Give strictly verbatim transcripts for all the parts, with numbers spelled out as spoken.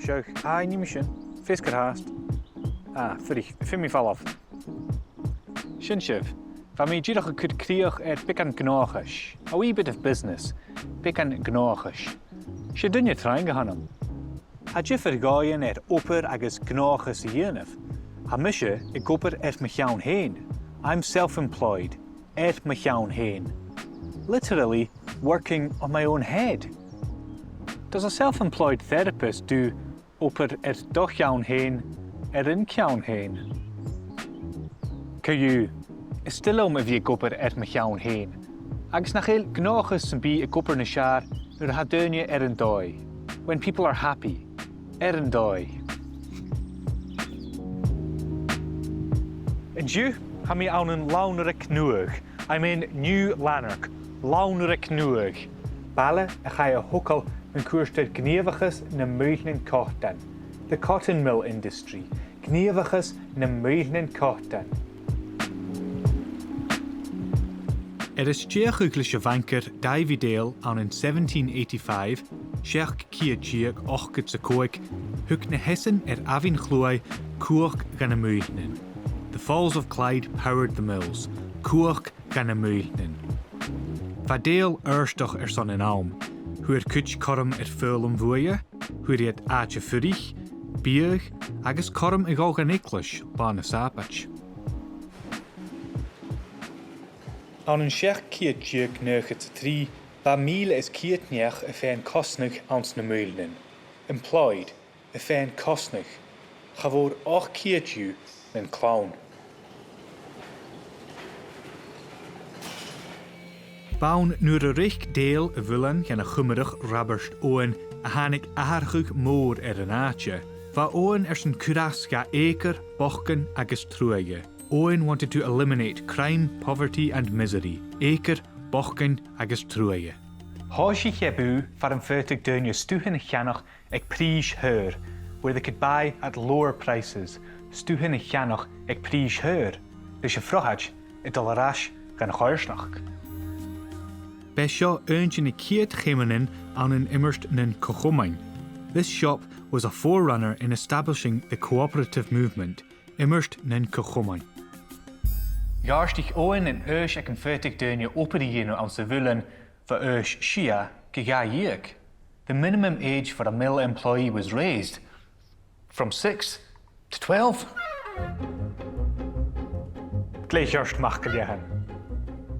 Seadh, aidh, nì mi sin. Feasgar fhathast. Ah, fuirich, feumaidh mi falbh. Sin sibh. Bha mi dìreach a' cur crìoch air beagan gnothachais. A wee bit of business. Beagan gnothachais. 'S e duine trang a th' annam. Tha diofar dhòighean air obair agus gnothachas a dhèanamh. Tha mise ag obair air mo cheann fhèin. I'm self-employed. Air mo cheann fhèin. Literally, working on my own head. Does a self-employed therapist do obair air do cheann fhèin, air an ceann fhèin? Co-dhiù, is toil leam a bhith ag obair air mo cheann fhèin, agus nach eil gnothachas sam bith ag obair nas fheàrr nuair a tha daoine air an dòigh, when people are happy, air an dòigh. An-diugh, tha mi ann an Lannraig Nuadh, I'm in New Lanark, Lannraig Nuadh. Baile a chaidh a thogail mun cuairt air gnìomhachas nam maoilnean cotain, the cotton mill industry, gnìomhachas nam maoilnean cotain. Air a stèidheachadh leis a' bhancair Davy Dale ann an seventeen eighty-five, seachd ceud deug ochdad 's a còig, thug na h-easan air Abhainn Chluaidh cumhachd dha na maoilnean. The Falls of Clyde powered the mills, cumhachd dha na maoilnean. Bha Dale adhartach airson an àm. Fhuair cuid cothrom air foghlam bhuaithe, fhuair iad àite-fuirich, biadh, agus cothrom a dhol dhan eaglais Là na Sàbaid. Ann an seachd ceud deug naochad 's a trì, bha mìle is ceud neach a' faighinn cosnadh anns na maoilnean. Employed, a' faighinn cosnadh, cha mhòr ochd ceud dhiubh nan clann. B' ann nuair a reic Dale a' mhuileann dhan a' Chuimreach Raibeart Eòghainn a thàinig atharrachadh mòr air an àite. Bha Eòghainn airson cur às dha eucoir, bochdainn agus truaighe. Eòghainn wanted to eliminate crime, poverty and misery. Eucoir, bochdainn agus truaighe. Thòisich e bùth far am faodadh daoine stuthan a cheannach aig prìs shaor, where they could buy at lower prices, stuthan a cheannach aig prìs shaor, leis a' phrothaid a' dol air ais dhan choimhearsnachd. B' e seo aon de na ciad cheumannan ann an Iomairt nan Co-chomann. This shop was a forerunner in establishing the cooperative movement, Iomairt nan Co-chomann. Dh'àrdachadh Eòghainn an aois aig am faodadh daoine obair a dhèanamh anns a' mhuileann bho aois sia gu dhà dheug. The minimum age for a mill employee was raised from six to twelve. Glè cheart, MacIllEathain.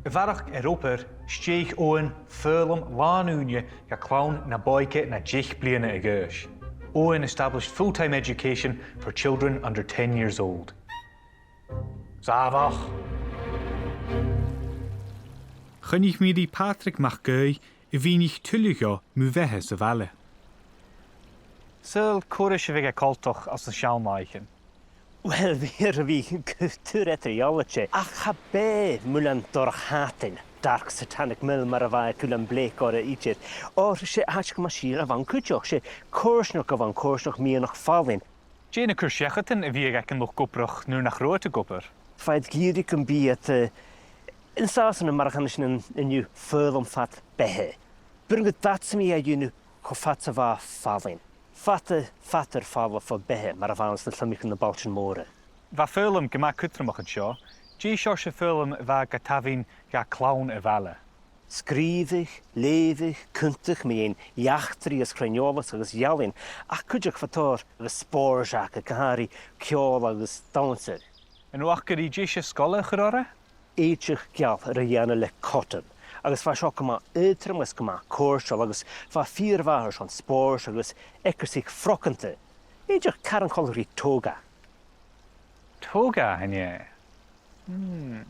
A bharrachd air obair, stèidhich Eòghainn foghlam làn-ùine dha clann na b' òige na deich bliadhna a dh'aois. Eòghainn established full-time education for children under ten years old. Sàmhach. Choinnich mi ri Pàdraig MacAoidh a mhìnich tuilleadh dhomh mu bheatha sa bhaile. Saoil cò ris a bhiodh e coltach anns na seann làithean? Uill, bha e air a bhith gu tur eadar-dhealaichte, ach cha b' e muileann Dhorcha Shàthain, dark satanic mill, mar a bha Cuilean Blake orra idir. Oir 's e àite gu math sìtheil a bh' ann cuideachd, 's e coimhearsnachd a bh' ann, coimhearsnachd meadhanach fallain. Dè na cur-seachadan a bhiodh aig an luchd-obrach nuair nach robh iad ag obair? Bha iad ag iarraidh gum bi iad, eh, an sàs ann mar a chanas sinn an-diugh foghlam fad beatha. B' urrainn dhut dad sam bith a dhèanamh cho fad 's a bha e fallain. Fada, fada air falbh bho bheatha mar a bha ann sna h-oileanaich, na bailtean mòra. Bha foghlam gu math cudromach an seo. Dè seòrsa foghlam a bha ga tabhann dha clann a' bhaile? Sgrìobhadh, leughadh, cunntadh mu dheidhinn eachdraidh is cruinn-eòlas agus ealain, ach cuideachd bha tòrr agus spòrs aca, gu h-àraidh ceòl agus dannsa. An robh aca ri dithis sgoile a chur orra? Èideadh geal a dhèanamh le cotton, agus bha seo gu math aotrom agus gu math cofhurtail, agus bha fìor mhath airson spòrs agus eacarsaich phroganta. Èideadh caran coltach ri toga. Toga, an e? Hmm.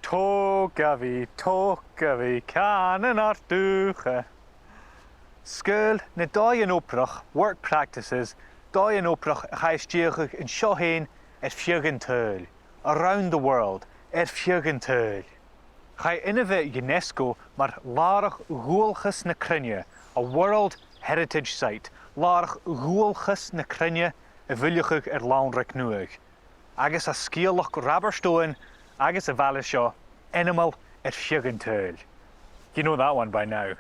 Togaibh, togaibh, cànan ar dùthcha. Sgaoil na dòighean obrach, work practices, dòighean obrach a chaidh a stèidheachadh an seo fhèin air feadh an t-saoghail, around the world, air feadh an t-saoghail. Chaidh inbhe UNESCO mar Làrach Dhualchas na Cruinne, a World Heritage Site, Làrach Dhualchas na Cruinne, a bhuileachadh air Lannraig Nuadh. Agus tha sgeulachd Raibeart Eòghainn agus a' bhaile seo ainmeil air feadh an t-saoghail. You know that one by now.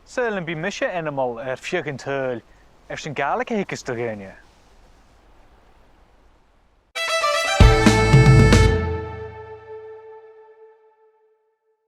Saoil am bi mise ainmeil air feadh an t-saoghail Airson Gàidhlig a theagasg do dhaoine.